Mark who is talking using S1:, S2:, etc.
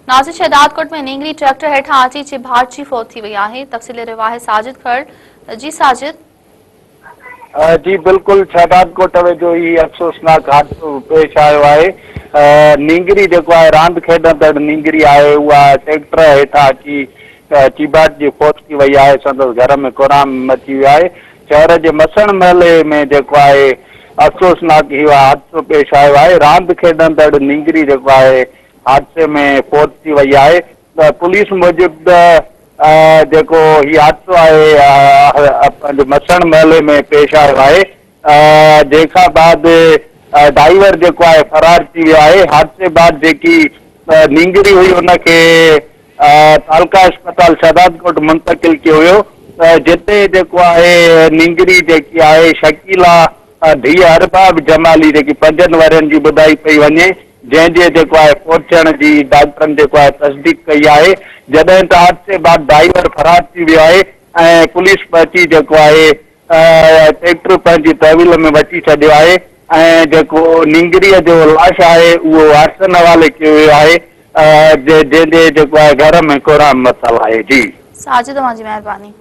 S1: ناصر شهدادڪوٽ ۾ نينگري ٽريڪٽر هيٺان اچي چيڀاٽجي فوت ٿي وئي آهي، تفصيلي رواهي ساجد کهڙ جي ساجد.
S2: جي بلڪل شهدادڪوٽ ويجهو هي افسوسناڪ حادثو پيش آيو آهي نينگري جيڪو آهي راند کيڏندڙ نينگري آهي اها ٽريڪٽر هيٺان اچي چيڀاٽجي فوت ٿي وئي آهي سندس گهر ۾ ڪهرام مچي ويو آهي شهر جي مسڻ محلي ۾ جيڪو آهي افسوسناڪ هي حادثو پيش آيو آهي راند کيڏندڙ نينگري جيڪو آهي حادثي ۾ فوت ٿي وئي آهي. پوليس موجب ته جيڪو هي حادثو آهي پنهنجو مسڻ محلي ۾ پيش آيو آهي جنهن کان بعد ڊائيور جيڪو آهي فرار ٿي ويو آهي حادثي بعد جيڪي نينگري هئي ان کي تعلقه اسپتال شهدادڪوٽ منتقل ڪيو ويو جتي جيڪو آهي نينگري جيڪي آهي شڪيلا ڌيء ارباب جمالي جيڪي پنجن ورهين جي ٻڌائي پئي وڃي جنهن جي جيڪو آهي فوت ٿيڻ جي ڊاڪٽرن جيڪو آهي تصديق ڪئي آهي جڏهن ته حادثي بعد ڊرائيور فرار ٿي ويو آهي ۽ پوليس پهچي جيڪو آهي ٽريڪٽر پنهنجي تحويل ۾ وٺي ڇڏيو آهي ۽ جيڪو نينگريء جو لاش آهي اهو وارثن حوالي ڪيو ويو آهي جنهن جي جيڪو آهي گهر ۾ ڪهرام متل آهي جي.
S1: ساجد اوهان جي مهرباني.